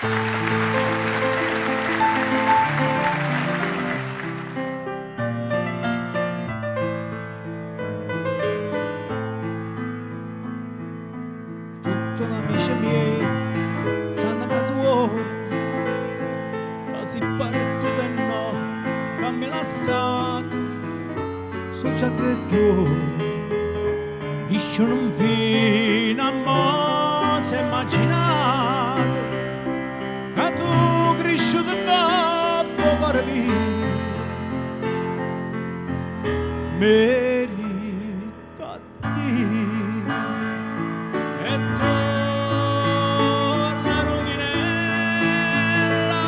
Tutt l'amice miei sanno ca tuorne, ca si partuta e no, ca m'hê lassato, so' già tre juorne, nisciuno 'nfino a mo s'è immaginato ca tu crisciuto 'ncopp' 'o core mio m'hê ditto addio. E torna rundinella,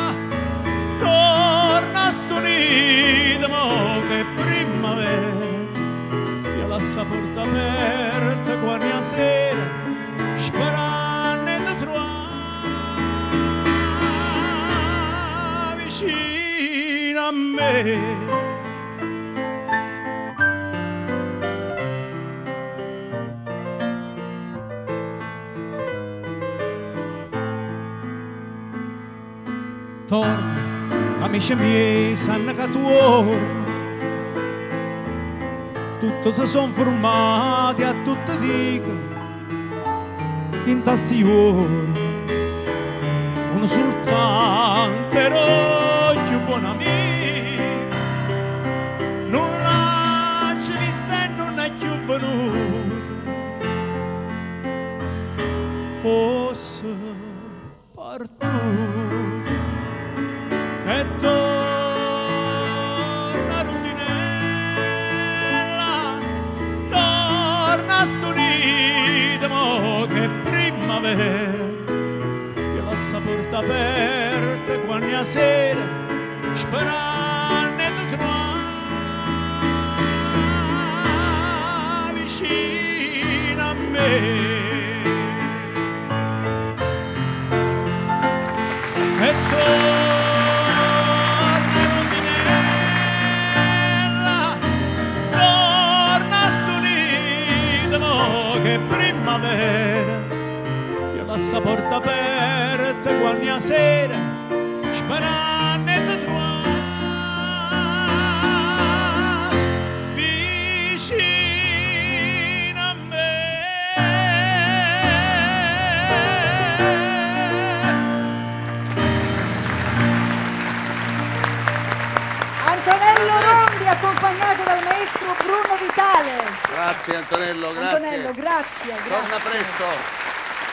torna a stu nido mo ch'è primmavera, io lasso 'a porta aperta quanno è 'a sera, speranno 'e te truvà vicino a me. Torna, amice miei sanno ca tuorne, tutte se so' 'nfurmate a tutte dico, dint' a sti juorne, uno sultanto era 'o cchiù buono amico, nun l'aggio visto e nun è cchiù venuto, fosse partuto. E torna rundinella, torna a stu nido mo ch'è primmavera, io lasso 'a porta aperta quanno è 'a sera, speranno 'e te truvà vicino a me. E torna rundinella, torna a stu nido mo ch'è primmavera, io lasso 'a porta aperta quanno è 'a sera, speranno 'e te truvà vicino a me. Antonello Rondi accompagnato dal maestro Bruno Vitale. Grazie Antonello, grazie. Antonello, grazie, Torna grazie. presto.